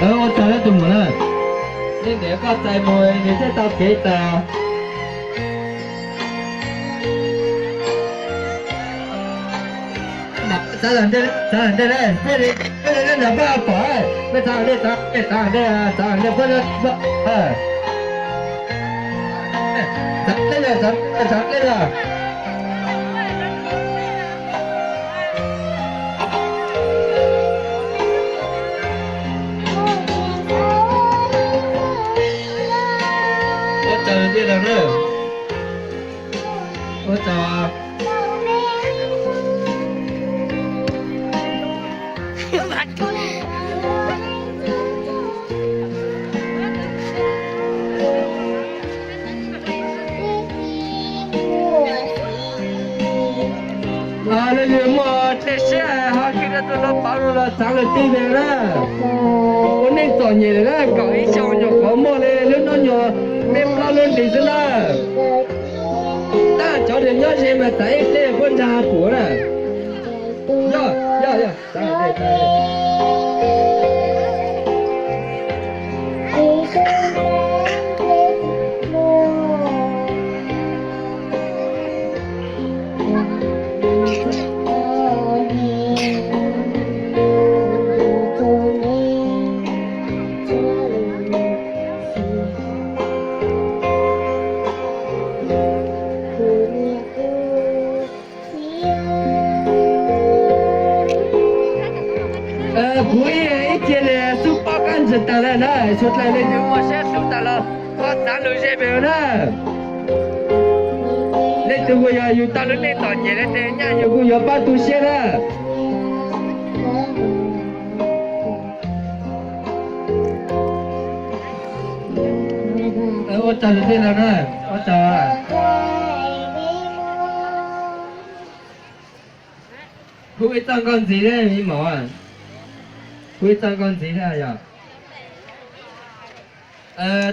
Ua tsaug tus muam na. Leej niam koj txais mus nws thiaj tau kev txais. Txav lam ntej, txav lam ntej na, peb li, peb li nej nrog peb pom, peb txav lam ntej, txav lam ntej, txav lam ntej, txav lam ntej, peb li, txav lam ntej, txav lam ntej, txav lam ntej. Ua tsaug ntej los na. Ua tsaug. Leej twg muaj dej siab ho khij rau tus lau paus no los txav lawm tij ntawd na. Ua neej txom nyem lawm na, kaum ib xyoos nyuam qhuav muaj li lub hnub nyuag peb plaub lub hlis xwb na. Tab cov uas nyob ze mas txav ib pliag puab ntsa puv na. Yog, yog, yog. Kuv ib, ib cia li xub pob kab ntsis tas lawm na, suav dlawg leej twg muaj siab hlub tas los ho txav lus ze pem na. Leej twg uas yog yus tau lub neej txom nyem na ces nyaj yus kuj yuav pab tu siab na. Ua tsaug tus tij laug na, ua tsaug. Hu ib txoj nkauj ntxiv thiab me maum, hu ib txoj nkauj ntxiv thiab yog.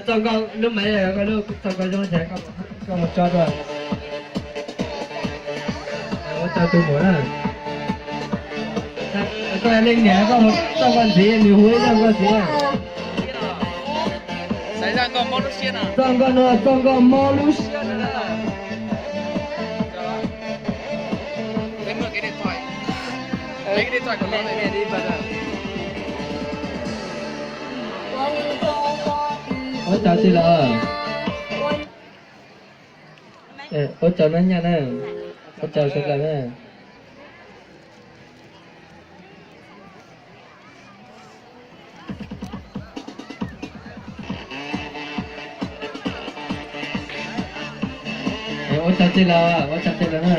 Txoj nkauj lub mas, txoj nkauj zoo ces koj mus tso dua. Ua tsaug tus muam na. Koj leej niam koj mus txoj nkauj ntxiv, nws hu ib txoj nkauj ntxiv. Txoj nkauj no txoj nkauj mob lub siab na. Ua tsaug tij laug. Ua tsaug na nyaj na. Ua tsaug sawv daws na. Ua tsaug tij laug, ua tsaug tij laug na.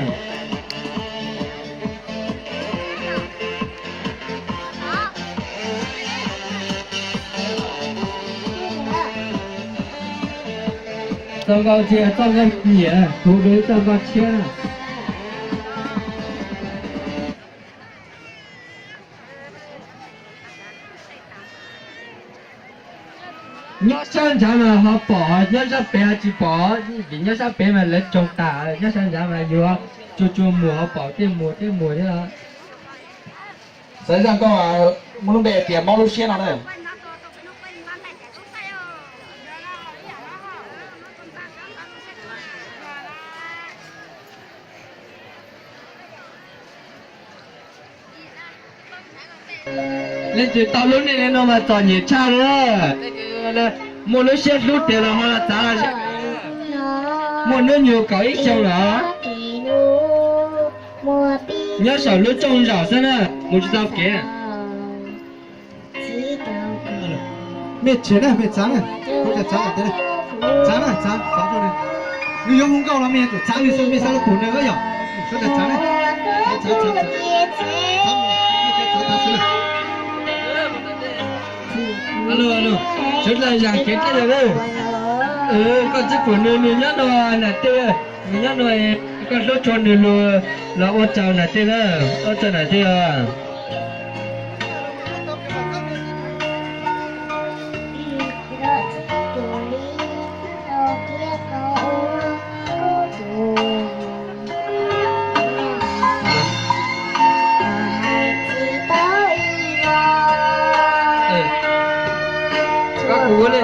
Txoj nkauj tsis yog txoj nkauj nyiam, hu dua ib txoj nkauj tshiab na. Nyob sab nrad mas ho pom, nyob sab pem ho tsis pom, vim nyob sab pem mas lawv tsaug tas, nyob sab nrad mas yuav tsuag tsuag mus ho pom tej mus tej mus thiab. Xaiv zaj nkauj muaj lub npe tias mob lub siab no na. Leej twg tau lub neej li no mas txom nyem tshaj li. Muaj lub siab hlub tiag los ho los txav, muaj hnub nyoog kaum ib xyoo los. Nyob saum lub rooj zaum xwb na, mus tsis tau kev. Mej tseg na, mej txav na, txav na, txav, txav rau, nws yuav hu nkauj los mej yuav tsum txav nws xwb, mej xav lub pum nws yom, sawv daws txav na, txav, txav, txav, txav, mej txav txav xwb na. Sawv daws zam kev dlej los na. Koj txiv pum nws, nws nyob no nam tej, nws nyob no, koj hlub tshua nws lus los ua tsaug nam tej na, ua tsaug nam tej os.